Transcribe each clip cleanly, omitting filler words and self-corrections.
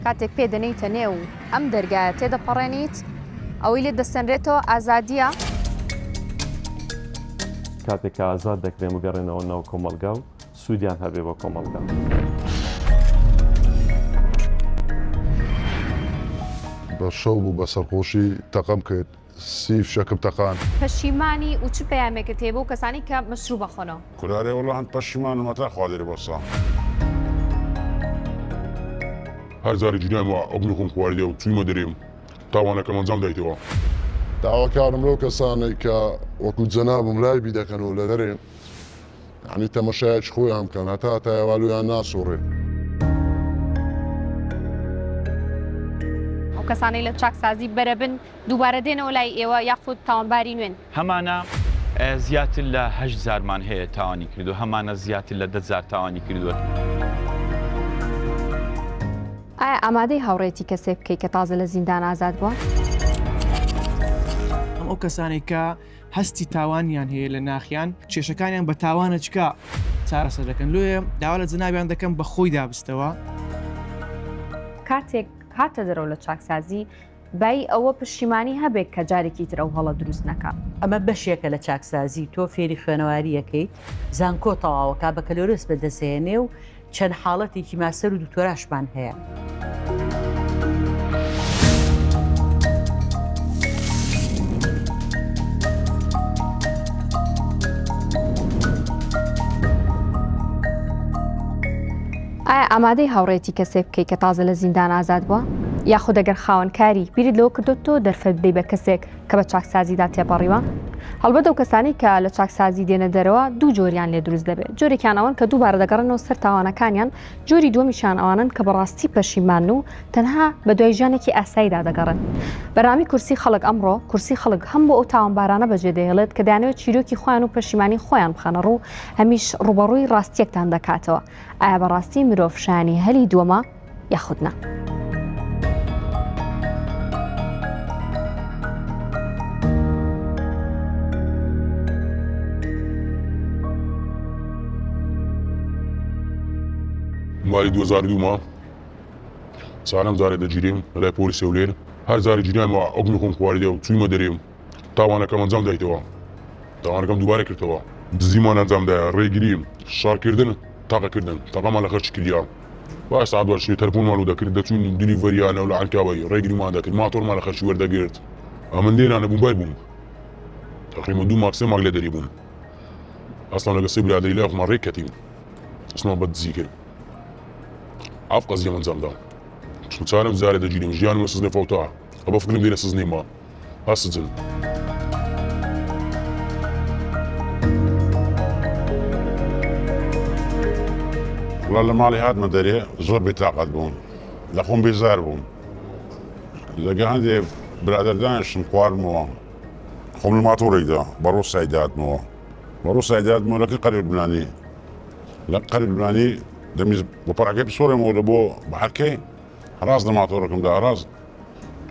کاتێک پێ دەنێیتە نێو ئەم دەرگایە تێدەپەڕێنیت، ئەوەی لێت دەسەنرێتەوە ئازادییە. کاتێک کە ئازاد دەکرێن بگەڕێنەوە ناو کۆمەڵگا و سوودیان هەبێ بۆ کۆمەڵگا. بە شەو بوو بە سەرخۆشی تەقەم کرد سی فشەکم تەقاند. پەشیمانی و چ پەیامێکت هەیە بۆ کەسانی کە مەشروب ئەخۆنەوە؟ کورە ئەرێ وەڵا هەند پەشیمانم هەتا خوا دێرێ بەسە. هەر جارێ جنیای ما ئەبنی خۆم خواردیە و چویمە دەرێ تاوانەکەم ئەنجام دایتەوە. داواکارم لەو کەسانەی کە وەکو جەنابم لایڤی دەکەن و لە دەرێ یانی تەمەشایەکی خۆیان بکەن هەتا هەتایە وا لۆیان ناسوڕێ. ئەو کەسانەی لە چاکسازی بەرەبن دووبارە دێنەوە لای ئێوە یاخود تاوانباری نوێن؟ هەمانە زیاتر لە هەشت جارمان هەیە تاوانی کردووە، هەمانە زیاتر لە دە جار تاوانی کردووە. ئایا ئامادەی هاوڕێیەتی کەسێک بکەی کە تازە لە زیندان ئازاد بووە؟ ئەو کەسانەی کە هەستی تاوانیان هەیە لە ناخیان، کێشەکانیان بە تاوانەچکە چارەسەر دەکەن، لۆیە داوا لە جەنابیان دەکەم بە خۆیدا بستەوە. کاتێک هاتە دەرەوە لە چاکسازی، بای ئەوە پشیمانی هەبێت کە جارێکی تر ئەو هەڵە دروست نەکا. ئەمە بەشێکە لە چاکسازی، تۆ فێری خوێنەوارییەکەیت، زانکۆ تەواوەکا، بەکەلۆریۆس بەدەستهێنێ و چەند حاڵەتێکی ماستەر و دکتۆراشمان هەیە. ئایا ئامادەی هاوڕێیەتی کەسێک بکەی کە تازە لە زیندان ئازاد بووە؟ یاخود ئەگەر خاوەنکاری، بیرت لەوە کردۆتەوە دەرفەت بدەی بە کەسێک کە بە چاکسازیدا تێپەڕیوە؟ هەڵبەت ئەو کەسانەی کە لە چاکسازی دێنە دەرەوە دوو جۆریان لێ دروست دەبێت، جۆرێکیان ئەوەن کە دووبارە دەگەڕێنەوە سەر تاوانەکانیان، جۆری دووەمیشیان ئەوانەن کە بەڕاستی پەشیمانن و تەنها بە دوای ژیانێکی ئاساییدا دەگەڕێن. بەرنامەی کورسی خەڵک ئەمڕۆ، کورسی خەڵک هەم بۆ ئەو تاوانبارانە بەجێ دەهێڵێت کە دەیانەوێت چیرۆکی خۆیان و پەشیمانی خۆیان بخەنە ڕوو، هەمیش ڕووبەڕووی ڕاستییەکتان دەکاتەوە، ئایا بەڕاستی مرۆڤ شایانی هەلی دووەمە یاخود نا؟ مالی 2002 ما چوارەم جارێ دەگیرێم لەلای پۆلیس هەولێر هەر جارێ گیرامەوە ئەوبنی خۆم خواردیە و چوویمە دەرێ تاوانەکەم ئەنجام دایتەوە تاوانەکەم دووبارە کردەوە دزیمان ئەنجام دایە ڕێگری شەڕکردن تەقەکردن تەقەمان لە خەرچی کردیا باش سەعات وەرشێ تەلەفۆنمان لۆ دەکرد دەچوین دلیڤەریانە و لە عەنکاوەی ڕێگریمان دەکرد ماتۆرمان لە خەرچی وەردەگرت ئەمن لێرا نەبووم بەر بووم تەقریبا دوو ماک سێ ماک لە دەری بووم ئەسڵان لەگە سێ برادەری لای خۆمان ڕێک کەتین ئەسڵان بە دزی کرد ئەف قەزیەم ئەنجام دا چون چارم زارێ دەگیرم ژیانم لە سزنێ فەوتا ئەبە فکرم دێنە سزنێ ما ئەسجن. وەڵا لە ماڵی هاتمە دەرێ زۆر بێتاقەت بووم لە خۆم بێزار بووم لەگە هەندێ برادەر دانیشتم خواردمەوە خۆم لە ماتۆڕێکدا بە ڕۆسای داتمەوە بە ڕۆسای داتمەوە لەکن قەرێ لوبنانی لە قەرێ لوبنانی دەمیز بۆ پەڕەکەی بسۆڕێمەوە لە بۆ بەحرکەی ڕاست لە ماتۆڕەکەمدا ڕاست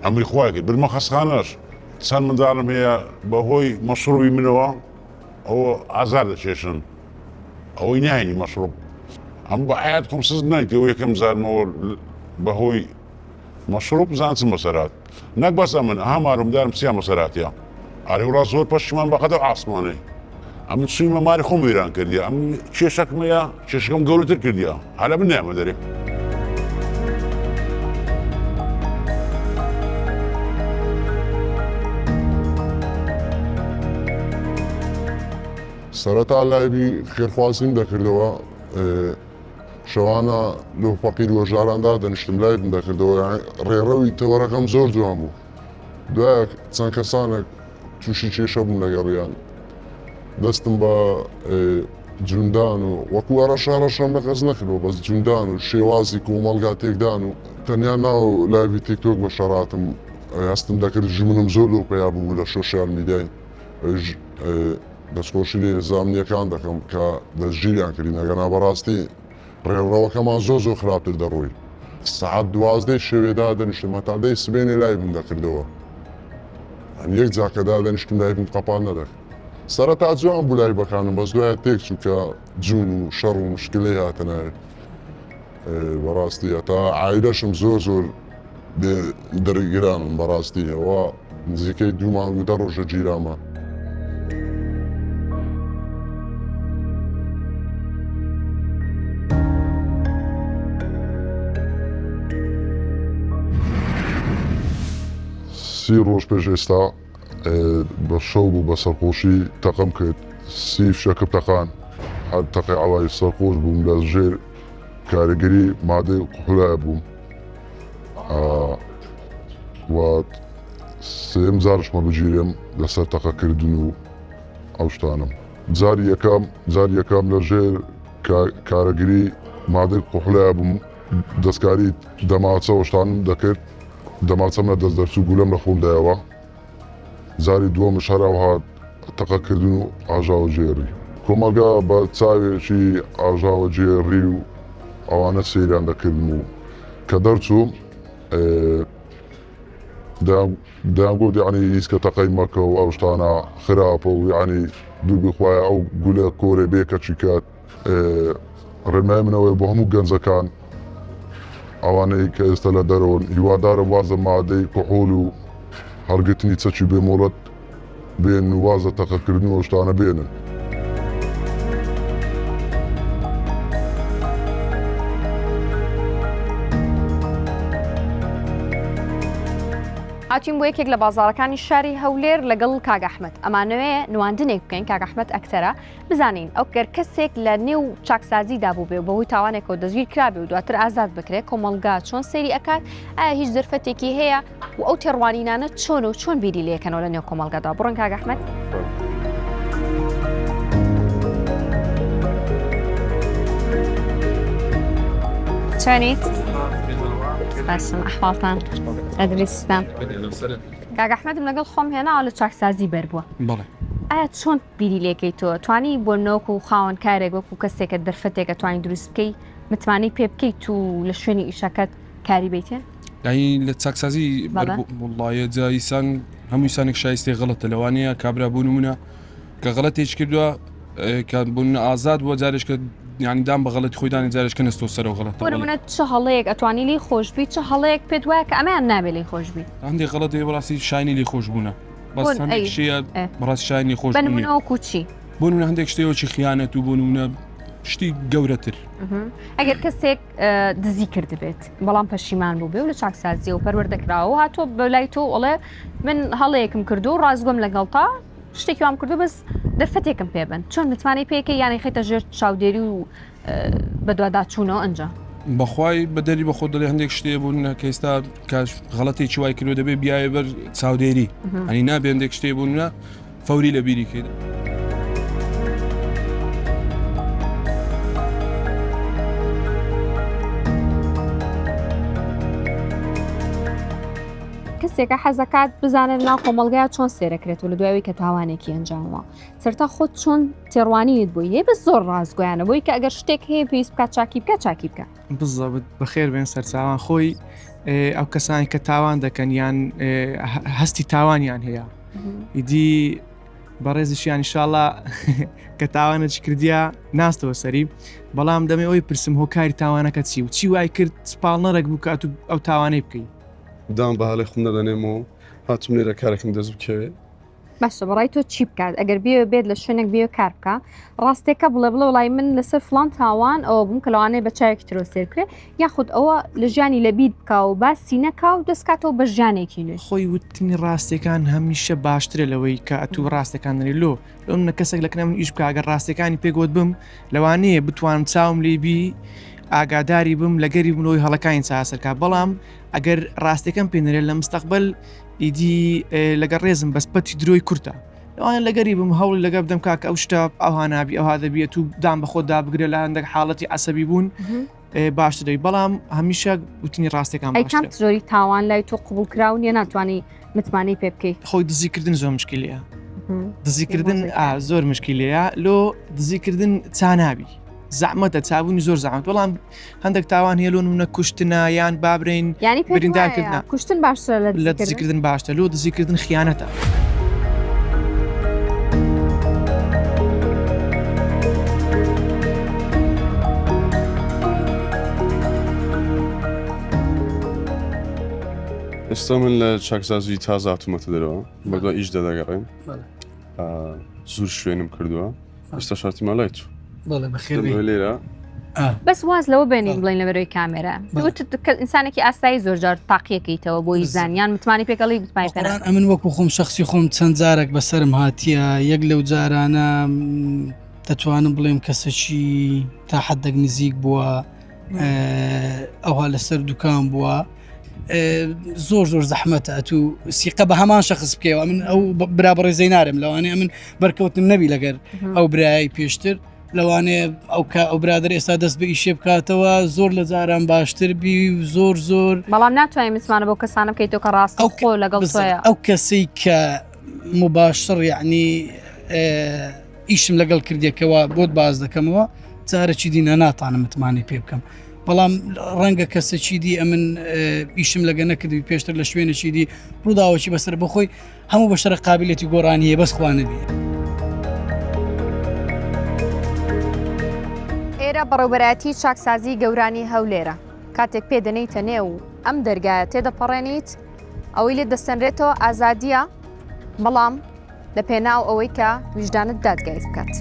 ئەمری خوای کرد برمە خەستخانەش چەند منداڵم هەیە بەهۆی مەشروبی منەوە ئەوە ئازار دەکێشن ئەوەی ناینی مەشروب ئەم بە حیات خۆم سز نایتەوە یەکەم زارمەوە بەهۆی مەشروب بزان چم بەسەرات نەک بەس ئەمن ئەها مارمدارم چیان بەسەراتە ئەرێ وڵا زۆر پەشیمان بەقەدە ئاسمانێ ئەمن چوویمە ماری خۆم وێران کردیە ئەم کێشەکمەیە کێشەکەم گەورەتر کردیە هەلە من نایەمە دەرێ. سەرەتا لایڤی خێرخوازیم دەکردەوە شەوانە لۆ فەقیر وەژاران دادەنیشتم لایڤم دەکردەوە ڕێڕەوی تەوەرەکەم زۆر جوان بوو دوایە چەند کەسانێک تووشی کێشە بووم لەگەڵیان دەستم بە جوندان و وەکو هەڕەشە هەڕەشەم لە کەس نەکردووە بەس جوندان و شێوازی کۆمەڵگا تێکدان و تەنیا ناو لایڤی تیکتۆک بە شەڕاتم هەستم دەکرد ژمنم زۆر لۆ پەیا بوو لە شۆشیال میدیای دەستخۆشی لێ زامنیەکان دەکەم کە دەستگیریان کردین ئەگەنا بەڕاستی ڕێڕەوەکەمان زۆر زۆر خراپتر دەڕۆی سەعات دوازدەی شەوێ دادەنیشتم هەتا دەی سبەینێ لایڤم دەکردەوە یانی یەک جار کە دادەنیشتم لایڤم قەپان نەدەکرد سەرەتا جوان بوو لایڤەکانم بەس دوایە تێک چوو کە جوون و شەڕ و مشکلەی هاتە ناوێ. بەڕاستی هەتا عایلەشم زۆر زۆر دەرگرانم بەڕاستی ئەوە نزیکەی دوو مانگ و دە ڕۆژە گیرامە. سی ڕۆژ پێش ئێستا بە شەو بوو بە سەرخۆشی تەقەم کرد سی فشەکم تەقان هەر تەقەی عەوای سەرخۆش بووم لە ژێر کاریگەری مادەی کحولایە بووم و سێم جارشمە بگیرێم لەسەر تەقەکردن و ئەو شتانم جاری یەکەم جاری یەکەم لە ژێر کارەگری مادەی کحولایە بووم دەستکاری دەماچە و شتانم دەکرد دەماچەم لە دەست دەرچوو گولەم لە خۆم دایەوە جاری دووەمش هەر ئەوها تەقەکردن و ئاژاوەگێڕی. کۆمەڵگا بە چاوێکی ئاژاوەگێڕی و ئەوانە سەیریان دەکردم و کە دەرچووم دەیانگوت یەعنی هیچ کە تەقەی مەکە و ئەو شتانە خراپە و یەعنی دوور بی خوایە ئەو گولە کۆرێ بێ کەچی کات. ڕێنمای من ئەوەیە بۆ هەموو گەنجەکان ئەوانەی کە ئێستا لە دەرەوەن هیوادارم واز لە مادەی کحول و هەڵگرتنی چەکی بێ مۆڵەت بێنن و واز لە تەقەکردن و ئەو شتانە بێنن. هاتوین بۆ یەکێک لە بازاڕەکانی شاری هەولێر لەگەڵ کاک ئەحمەد ئەمانەوێ نواندنێک بکەین کاک ئەحمەد ئەکتەرە بزانین ئەو گەر کەسێک لە نێو چاکسازیدا بووبێ و بەهۆی تاوانێکەوە دەستگیر کرابێ و دواتر ئازاد بکرێت کۆمەڵگا چۆن سەیری ئەکات ئایا هیچ دەرفەتێکی هەیە و ئەو تێڕوانینانە چۆن و چۆن بیری لێکەنەوە لە نێو کۆمەڵگادا بڕۆن کاک ئەحمەد. چۆنیت؟ باشم ئەحواڵتان ئەدریستان کاک ئەحمەدم لەگەڵ خۆم هێناوە لە چاکسازی بەربووە بەڵێ ئایا چۆن بیری لێکەی تۆ توانی بۆ نۆک و خاوەن کارێک وەکو کەسێکە دەرفەتێکە توانی دروست بکەی متمانەی پێ بکەیت و لە شوێنی ئیشەکەت کاری بیتێ؟ یانی لە چاکسازی وڵایە جا ئیسان هەموو ئیسانێک شایستەی غەڵەتە لەوانەیە کابرا بۆ نمونە کە غەڵەتێکی کردووە کە بۆ نمونە ئازاد بووە جارێک کە یانی دان بە غەڵەتی خۆی دانێ جارێک کە نەستەوە سەرەوە غەڵەتە بۆ نمونە چ هەڵەیەک ئەتوانی لێی خۆشبی چ هەڵەیەک پێت وایە کە ئەمەیان نابێ لێی خۆشبی هەندێک غەڵەت هەیە بەڕاستی شایانی لێ خۆشبوونە بەس بۆن هەندێک ئەی شتەیە ئێ. بەڕاستی شایانی خۆش بە نییە نمونە وەکو چی بۆ نمونە هەندێک شتەیە وەکی خیانەت و بۆ نمونە شتی گەورەتر مهم. ئەگەر کەسێک اه، دزی کردبێت بەڵام پەشیمان بوو بێ و لە چاکسازیەوە پەروەردە کراوە و هاتووە بە لای تۆ و ئەڵێ من هەڵەیەکم کردو و ڕاستگۆم لەگەڵتا شتێکی وام کردو بەس دەرفەتێکم پێ بن چۆن متمانەی پێکەی یانەی خەیتە ژێر چاودێری و بەدواداچوونەوە ئەنجا. بەخوای بە دەری بەخۆ دەڵێ هەندێک شتێ بوون کە ئێستا کاش غەڵەتێکی وای کردوە دەبێ بیاوێ بەر چاودێری ئەنی نابێ هەندێک شتێ بوون فەوری لە بیری کرد. کەسێکە حەزەکات بزانێت ناو کۆمەڵگای چۆن سێرەکرێت و لە دوایەوەی کە تاوانێکی ئەنجامەوە سەرتا خۆت چۆن تێڕوانینت بۆی هەیە بەس زۆر ڕاستگۆیانە بۆی کە ئەگەر شتێک هەیە پێویست بکات چاکی بکە چاکی بکە بزەبت بەخێر بێن سەرچاوان خۆی ئەو کەسانی کە تاوان دەکەن یان هەستی تاوانیان هەیە ئیدی بەڕێزیشیان ئیشاڵا کە تاوانە چی کردیا ناستەوە سەری بەڵام دەمێ ئەوی پرسم هۆکاری تاوانەکە چی و چی وای کرد پاڵنەرێک بوو کات و ئەو تاوانەی بکەی دام بە هەڵی خۆم نەدەنێم و هاتوم لێرە کارێکم دەست بکەوێ باشە بەڕای تۆ چی بکات ئەگەر بێ بێت لە شوێنێک بێ کار بکە ڕاستێکە بڵێ بڵێ وڵی من لەسەر فلان تاوان ئەوە بووم کە لەوانەیە بە چاوێکی ترۆ سێر بکرێ یاخود ئەوە لە ژیانی لەبیر بکا و باسی نەکا و دەستکاتەوە بە ژیانێکی نوێ. خۆی وتنی ڕاستیەکان هەمیشە باشترە لەوەی کە ئەتوو ڕاستەکان نەری لۆ لۆ منە کەسێک لە کنە من ئیش بکە ئەگەر ڕاستیەکانی پێ گوت بم لەوانەیە بتوانم چاوم لێ بی ئاگاداری بم لەگەری بم لەوەی هەڵەکانی چارەسەر کا بەڵام ئەگەر ڕاستیەکەم پێ نەرێ لە مستەقبل ئیدی لەگەڵ ڕێزم بەس پەتی درۆی کورتە لەوانە لەگەری بم هەوڵی لەگە بدەم کاکە ئەو شتە ئەوها نابی ئەوها دەبیێت و دام بە خۆت دابگرە لە هەندێک حاڵەتی عەسەبی بوون باشتر دەبی بەڵام هەمیشە وتنی ڕاستەکان ئەی کام زۆری تاوان لای تۆ قبول کراو نییە ناتوانانی متمانەی پێ بکەیت خۆی دزیکردن زۆر مشکلەیە دزیکردن زۆر مشکلەیە لۆ دزیکردن چانابی زەحمەتە چابوونی زۆر زەحمەت بەڵام هەندێک تاوان هەیە لۆ نمونە کوشتنە یان بابرین یانی بریندارکردنە کوشتن باشترە لە دزیکردن باشتر لۆ دزیکردن خیانەتە. ئێستا من لە چاکسازی تازە هاتوومەتە دەرەوە بەدوا ئیش دەدەگەڕێم زۆر شوێنم کردووە ئێستا شارتی مالای تو بەڵێ بەخێر لێرە بەس واز لەوە بێنین بڵین لە بەرەوەی کامێرا ئینسانێکی ئاسایی زۆر جار تاقیەکەیتەوە بۆی زانیان متمانی پێکەڵی متمانی پێ ئەمن وەکو خۆم شخصی خۆم چەند جارێک بەسرم هاتیە یەک لەو جارانە دەتوانم بڵێم کەسەکی تا حدێک نزیک بووە ئەوها لەسەر دوکان بووە زۆر زۆر زەحمەتە ئەتو سیقە بە هەمان شخص بکەوە من ئەو برا بەڕێزەی نارم لەوانەیە من بەرکەوتنم نەبی لەگەر ئەو برای پێشتر لەوانەیە ئەو کە ئەو برادر ئێستا دەست بە ئیشێ بکاتەوە زۆر لە جاران باشتر بی و زۆر زۆر بەڵام ناتوانین متمانە بۆ کەسانە بکەیتەوە کە ڕاست ئەو خۆ لەگەڵ ئەو کەسەی کە مباشر یعنی ئیشم لەگەڵ کردێکەوە بۆت باز دەکەمەوە جارەکی دی ناتانم متمانەی پێ بکەم بەڵام ڕەنگە کەسەکی دی ئەمن ئیشم لەگە نەکردی پێشتر لە شوێنێکی دی ڕووداوەکی بەسەر بەخۆی هەموو بەشەرە قابلێتی گۆڕانی هەیە بەس خوانەبی. ئێرە بەڕێوبەرایەتی چاکسازی گەورانی هەولێرە کاتێک پێ دەنێیتە نێو ئەم دەرگایە تێدەپەڕێنیت ئەوەی لێ دەسەنرێتەوە ئازادیە بەڵام لە پێناو ئەوەی کە ویژدانت دادگایت بکات.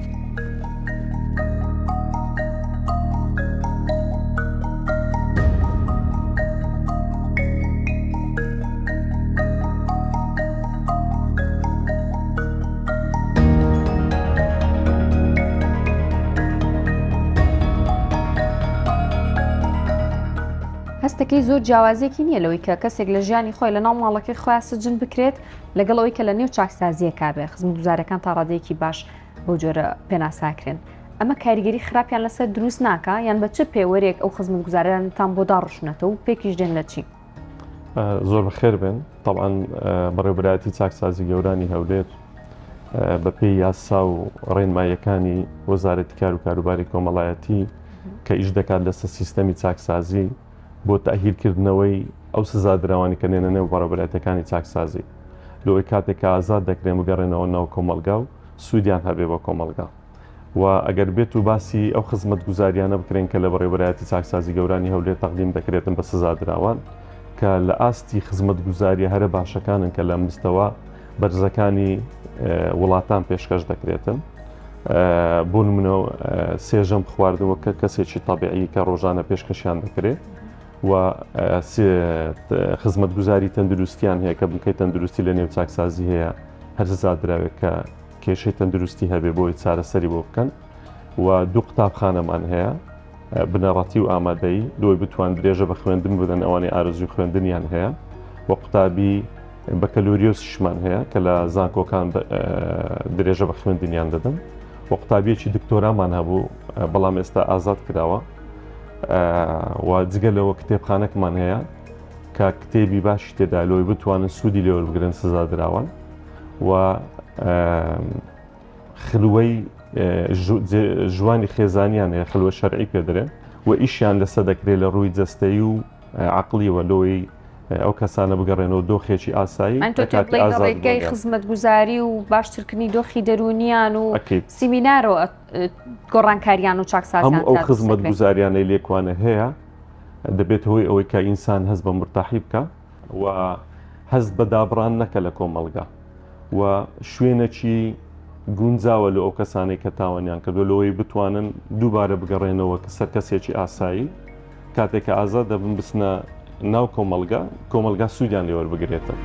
هەستەکەی زۆر جیاوازێکی نییە لەوەی کە کەسێک لە ژیانی خۆی لە ناو ماڵەکەی خۆیان سجن بکرێت لەگەڵ ئەوەی کە لە نێو چاکسازییەکا بێ، خزمەتگوزارییەکان تا ڕادەیەکی باش بەو جۆرە پێناساکرێن. ئەمە کاریگەری خراپیان لەسەر دروست ناکا یان بە چ پێوەرێک ئەو خزمەتگوزاریانەتان بۆ داڕشتونەتەوە و پێکیش دێن لە چی؟ زۆر بەخێر بێن. تەبعەن بەڕێوەبەرایەتی چاکسازی گەورانی هەولێر بەپێی یاسا و ڕێنماییەکانی وەزارەتی کار و کاروباری کۆمەڵایەتی کە ئیش دەکات لەسەر سیستەمی چاکسازی، بۆ تەئهیلکردنەوەی ئەو سزادراوانەی کە دێنە نێو بەڕێوەبەرایەتیەکانی چاکسازی لەوەی کاتێک کە ئازاد دەکرێن بگەڕێنەوە ناو کۆمەڵگا و سوودیان هەبێ بۆ کۆمەڵگا و ئەگەر بێت و باسی ئەو خزمەتگوزاریانە بکرێن کە لە بەڕێوەبەرایەتی چاکسازی گەورانی هەولێر تەقدیم دەکرێتن بە سزادراوان کە لە ئاستی خزمەتگوزاریە هەرە باشەکانن کە لە مستەوا بەرزەکانی وڵاتان پێشکەش دەکرێتن. بۆ نمونە سێژەم خواردن وەک کەسێکی تەبیعی کە ڕۆژانە پێشکەشیان دەکرێت و خزمەتگوزاری تەندروستیان هەیە کە بنکەی تەندروستی لە نێو چاکسازی هەیە هەر سزادراوێک کە کێشەی تەندروستی هەبێ بۆی چارەسەری بۆ بکەن و دوو قوتابخانەمان هەیە بنەڕەتی و ئامادەیی لۆی بتوان درێژە بە خوێندن بدەن ئەوانەی ئارەزوی خوێندنیان هەیە و قوتابی بەکەلۆریۆسیشمان هەیە کە لە زانکۆکان درێژە بە خوێندنیان دەدەن و قوتابیەکی دکتۆرامان هەبوو بەڵام ئێستا ئازاد کراوە و جگە لەوە کتێبخانەکمان هەیە کە کتێبی باشی تێدا لۆی بتوانن سوودی لێوەربگرن سزا دراوان و خلوەی ژوانی خێزانیان هەیە خلوە شەرعی پێ دەرێن و ئیشیان لەسەر دەکرێت لە ڕووی جەستەیی و عقلیەوە لۆی ئەو کەسانە بگەڕێنەوە دۆخێکی ئاسایی ئەن تۆ لە کاتی بڵێی لە ئازاد ڕێگەی بوونیان. خزمەتگوزاری و باشترکردنی دۆخی دەروونیان و ئەکید. سیمینارەوە گۆڕانکاریان و چاکسازیان هەموو ئەو تیا دروست دەکرێت. خزمەتگوزاریانەی لێکوانە هەیە دەبێتە هۆی ئەوەی کە ئینسان هەست بە مورتاحی بکا و هەست بە دابڕان نەکە لە کۆمەڵگا و شوێنێکی گونجاوە لۆ ئەو کەسانەی کە تاوانیان کردووە لەوەی بتوانن دووبارە بگەڕێنەوە سەر کەسێکی ئاسایی کاتێک کە ئازاد دەبن بچنە ناو کۆمەڵگا کۆمەڵگا سوودیان لێ وەربگرێتن.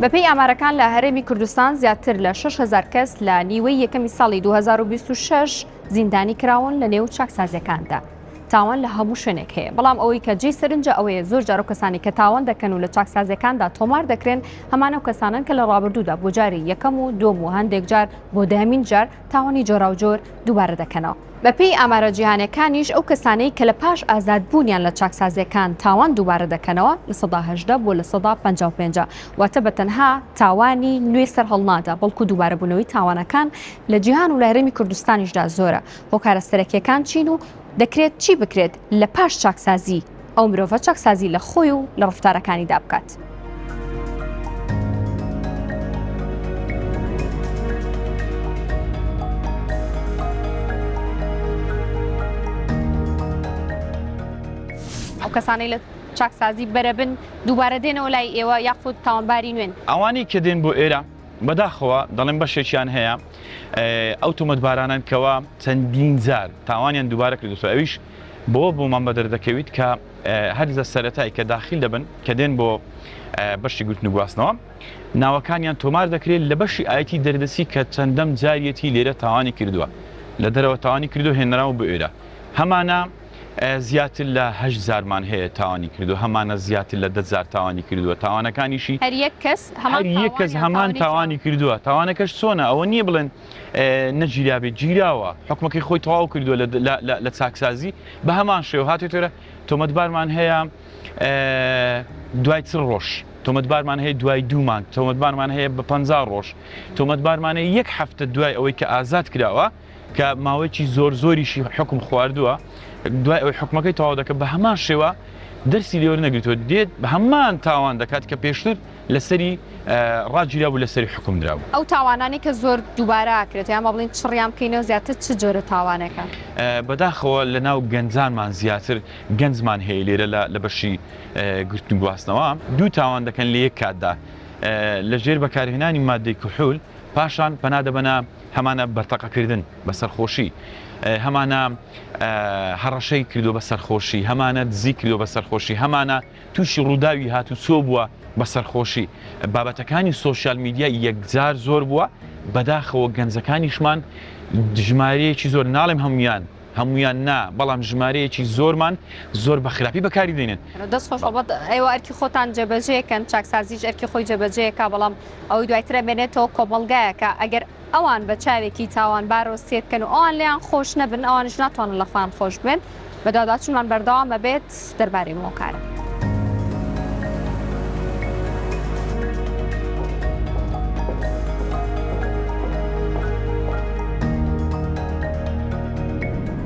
بەپێی ئامارەکان لە هەرێمی کوردستان زیاتر لە 6000 کەس لە نیوەی یەکەمی ساڵی 2026 زیندانی کراون لە نێو چاکسازیەکاندا. تاوان لە هەموو شوێنێک هەیە، بەڵام ئەوەی کە جێی سەرنجە ئەوەیە زۆر جار ئەو کەسانەی کە تاوان دەکەن و لە چاکسازیەکاندا تۆمار دەکرێن هەمان ئەو کەسانەن کە لە ڕابردوودا بۆ جاری یەکەم و دووەم و هەندێک جار بۆ دەهەمین جار تاوانی جۆراوجۆر دووبارە دەکەنەوە. بەپێی ئامارە جیهانیەکانیش ئەو کەسانەی کە لە پاش ئازادبوونیان لە چاکسازیەکان تاوان دووبارە دەکەنەوە 18% بۆ 55% واتە بە تەنها تاوانی نوێ سەرهەڵنادا بەڵکو دووبارەبوونەوەی تاوانەکان لە جیهان و لە هەرێمی کوردستانیشدا زۆرە. هۆکارە سەرەکیەکان چین و دەکرێت چی بکرێت لە پاش چاکسازی ئەو مرۆڤە چاکسازی لە خۆی و لە ڕەفتارەکانیدا بکات؟ کەسانەی لە چاکسازی بەرەبن دووبارە دێنەوە لای ئێوە یاخود تاوانباری نوێن؟ ئەوانەی کە دێن بۆ ئێرە بەداخەوە دەڵێم بەشێکیان هەیە ئەو تۆمەتبارانەن کەوا چەندین جار تاوانیان دووبارە کردووە ئەویش بۆ بۆمان بەدەر دەکەویت کە هەر لە سەرەتای کە داخیل دەبن کە دێن بۆ بەشی گرتن و گواستنەوە ناوەکانیان تۆمار دەکرێت لە بەشی ئایتی دەردەسی کە چەندەم جاریەتی لێرە تاوانی کردووە لە دەرەوە تاوانی کردو هێنراوە بۆ ئێرە هەمانە زیاتر لە هەشت جارمان هەیە تاوانی کردووە هەمانە زیاتر لە دە جار تاوانی کردووە تاوانەکانیشی هەر یەک کەس هەمان هەر یەک کەس هەمان تاوانی کردووە تاوانەکەش چۆنە ئەوە نییە بڵێن نەگیرابێت گیراوە حکومەکەی خۆی تەواو کردووە لە چاکسازی بە هەمان شێوە هاتێتەرە تۆمەتبارمان هەیە دوای چ ڕۆژ تۆمەتبارمان هەیە دوای دوو مانگ تۆمەتبارمان هەیە بە 50 ڕۆژ تۆمەتبارمان هەیە یەک هەفتە دوای ئەوەی کە ئازاد کراوە کە ماوەیەکی زۆر زۆریشی حوکم خواردووە دوای ئەوەی حوکمەکەی تەواو دەکات بە هەمان شێوە دەرسی لێوەرنەگرتووە دێت بە هەمان تاوان دەکات کە پێشتر لەسەری ڕاگیرا بوو لەسەری حوکم درابوو. ئەو تاوانانەی کە زۆر دووبارە ئەکرێت یان با بڵێین چڕیان بکەینەوە زیاتر چ جۆرە تاوانێکە؟ بەداخەوە لە ناو گەنجانمان زیاتر گەنجمان هەیە لێرە لە بەشی گرتن و گواستنەوە دوو تاوان دەکەن لە یەک کاتدا لە ژێر بەکارهێنانی مادەی کحول پاشان پەنا دەبەنە هەمانە بەرتەقەکردن بە سەرخۆشی، هەمانە هەڕەشەی کردووە بە سەرخۆشی، هەمانە دزی کردووە بە سەرخۆشی، هەمانە تووشی ڕووداوی هاتوچۆ بووە بە سەرخۆشی. بابەتەکانی سۆشیال میدیا یەکجار زۆر بووە، بەداخەوە گەنجەکانیشمان ژمارەیەکی زۆر، ناڵێم هەموویان، هەموویان نا، بەڵام ژمارەیەکی زۆرمان زۆر بە خراپی بەکاری دێنن. دەست خۆش ئەڵبەت ئێوە ئەرکی خۆتان جێبەجێکەن چاکسازیش ئەرکی خۆی جێبەجێکا بەڵام ئەوەی دوایتر ئەمێنێتەوە کۆمەڵگایە کە ئەگەر ئەوان بە چاوێکی تاوانبارەوە سێر بکەن و ئەوان لێیان خۆش نەبن ئەوانیش ناتوانن لە خۆیان خۆش بن بەدواداچوونمان بەردەوام ئەبێت دەربارەی ئەم هۆکارە.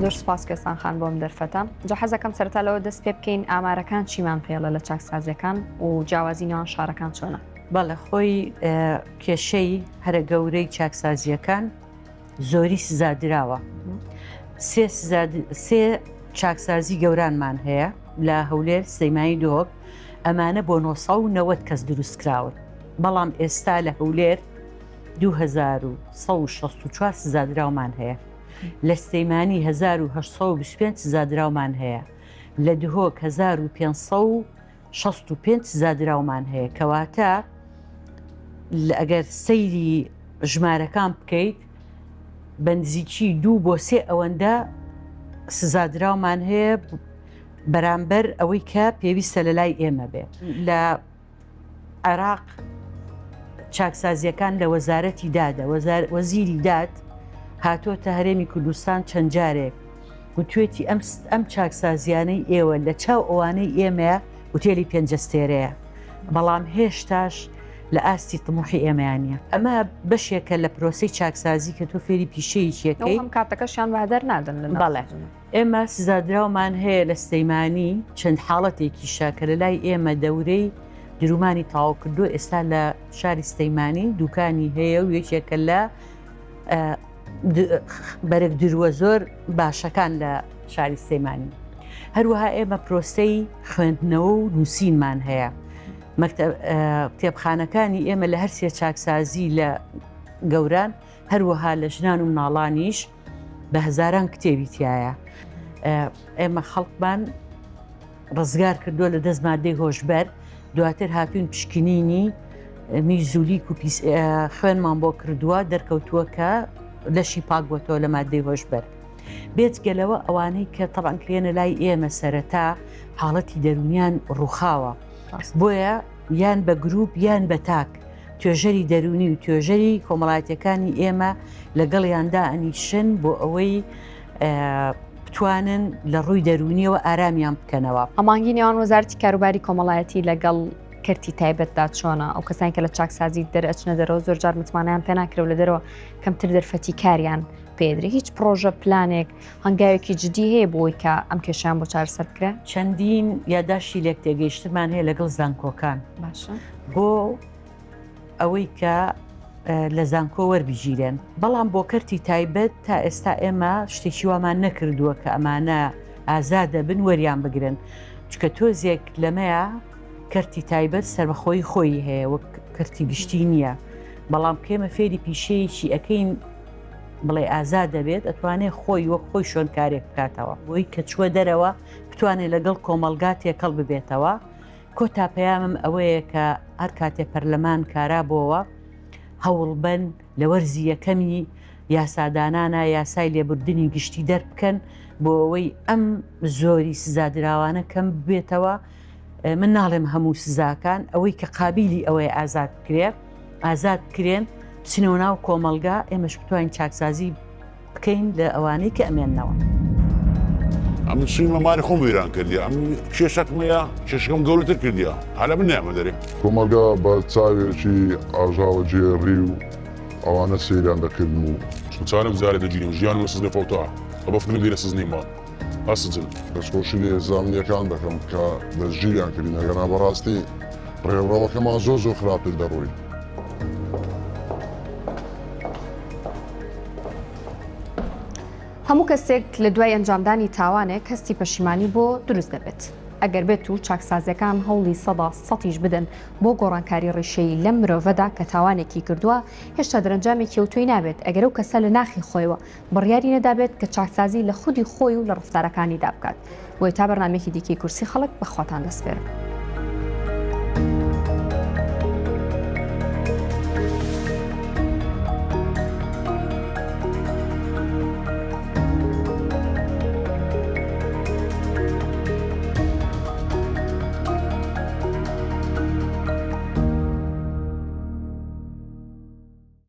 زۆر سپاس کوێستان خان بۆم دەرفەتە جا حەزەکەم سەرەتا لەوە دەست پێ بکەین ئامارەکان چیمان پێڵە لە چاکسازیەکان و جیاوازی نێوان شارەکان چۆنە؟ بەڵێ خۆی کێشەی هەرە گەورەی چاکسازیەکان زۆری سزادراوە سێ سێ چاکسازی گەورانمان هەیە لە هەولێر سلەیمانی دهۆک ئەمانە بۆ 990 کەس دروست کراون بەڵام ئێستا لە هەولێر 2164 سزادراومان هەیە لە سلەیمانی 1825 سزادراومان هەیە لە دهۆک 1565 سزادراومان هەیە کەواتە ئەگەر سەیری ژمارەکان بکەیت بە نزیکی دوو بۆ سێ ئەوەندە سزادراومان هەیە بەرامبەر ئەوەی کە پێویستە لە لای ئێمە بێ لە عێراق چاکسازیەکان لە وەزارەتی دادە وەزیری داد هاتۆتە هەرێمی کوردستان چەند جارێک وتوێتی ئەم ئەم چاکسازیانەی ئێوە لە چاو ئەوانەی ئێمەیە وتێلی پێنجەستێرەیە بەڵام هێشتاش لە ئاستی تموحی ئێمەیا نیە. ئەمە بەشێکە لە پرۆسەی چاکسازی کە تۆ فێری پیشەیەکی ئەکەی. هەم کاتەکەشیان بە هەدەر نادەن لە ناو بەڵێ ئێمە سزادراومان هەیە لە سلەیمانی چەند حاڵەتێکیشە کە لە لای ئێمە دەورەی درومانی تەواو کردووە ئێستا لە شاری سلەیمانی دوکانی هەیە و یەکێکە لە بەرگ دروە زۆر باشەکان لە شاری سلەیمانی. هەروەها ئێمە پرۆسەی خوێندنەوە و نووسینمان هەیە. کتێبخانەکانی ئێمە لە هەر سێ چاکسازی لە گەوران هەروەها لە ژنان و مناڵانیش بە هەزاران کتێبی تایە ئێمە خەڵکمان ڕزگار کردووە لە دەست مادەی هۆشبەر دواتر هاتوین پشکنینی میزولیک و خوێنمان بۆ کردووە دەرکەوتووە کە لەشی پاک بۆتەوە لە مادەی هۆشبەر. بێجگە لەوە ئەوانەی کە تەبعەن کرێنە لای ئێمە سەرەتا حاڵەتی دەروونیان ڕووخاوە بۆیە یان بە گروپ یان بە تاک توێژەری دەروونی و توێژەری کۆمەڵایەتەکانی ئێمە لەگەڵیاندا ئەنیشن بۆ ئەوەی بتوانن لە ڕووی دەروونیەوە ئارامیان بکەنەوە. هەماهەنگی نێوان وەزارەتی کاروباری کۆمەڵایەتی لەگەڵ کەرتی تایبەتدا چۆنە؟ ئەو کەسانی کە لە چاکسازی دەرئەچنە دەرەوە زۆر جار متمانەیان پێ ناکرێ و لە دەرەوە کەمتر دەرفەتی کاریان پێدرێ هیچ پرۆژە پلانێک هەنگاوێکی جدی هەیە بۆی کە ئەم کێشیان بۆ چارەسەر بکرێن؟ چەندین یاداشتی لێکتێگەیشتنمان هەیە لەگەڵ زانکۆکان باشە بۆ ئەوەی کە لە زانکۆ وەربگیرێن بەڵام بۆ کەرتی تایبەت تا ئێستا ئێمە شتێکی وامان نەکردووە کە ئەمانە ئازادە بن وەریان بگرن. چکە تۆزێک لەمەیە کەرتی تایبەت سەربەخۆی خۆی هەیە وەک کەرتی گشتی نییە بەڵام کێمە فێری پیشەیەکی ئەەکەین بڵێ ئازاد دەبێت ئەتوانێت خۆی وەک خۆی شۆن کارێک بکاتەوە بۆی کە چووە دەرەوە بتوانێت لەگەڵ کۆمەلگا تێکەڵ ببێتەوە کۆتا پەیامم ئەوەیە کە هەر کاتێ پەرلەمان کارا بۆوە هەوڵبەن لە وەرزی یەکەمی یاسادانانا یاسای لێبوردنی گشتی دەربکەن بۆ ئەوەی ئەم زۆری سزادراوانە کەم ببێتەوە من ناڵێم هەموو سزاکان ئەوەی کە قابلی ئەوەیە ئازاد بکرێ ئازاد بکرێن بچنەوە ناو کۆمەڵگا ئێمەش بتوانین چاکسازی بکەین لە ئەوانەی کە ئەمێننەوە. ئەمن سویمە ماری خۆم وێران کردیە ئەمن کێشەکم هەیە کێشەکەم گەورەتر کردیە هەر من نایەمە دەرێ. کۆمەڵگا بە چاوێکی ئاژاوەگێڕی و ئەوانە سەیریان دەکردم و. چون چارەم جارێ دەگیرێم ژیانم لە سزنێ فەوتا ئەبە فکرم لێرە سزنێ ما ئەسجن. دەستخۆشی لە هێزە ئەمنییەکان دەکەم کە دەستگیریان کردین ئەگەرنا بەڕاستی ڕێڕەوەکەمان زۆر زۆر خراپتر دەڕۆی. هەموو کەسێک لە دوای ئەنجامدانی تاوانێک هەستی پەشیمانی بۆ دروست دەبێت. ئەگەر بێت و چاکسازیەکان هەوڵی سەدا سەتیش بدەن بۆ گۆڕانکاری ڕیشەیی لەم مرۆڤەدا کە تاوانێکی کردووە، هێشتا دەرەنجامێکی ئەوتۆی نابێت ئەگەر ئەو کەسە لە ناخی خۆیەوە بڕیاری نەدابێت کە چاکسازی لە خودی خۆی و لە ڕەفتارەکانیدا بکات. بۆیە تا بەرنامەیەکی دیکەی کورسی خەڵک بە خواتان دەسپێرم.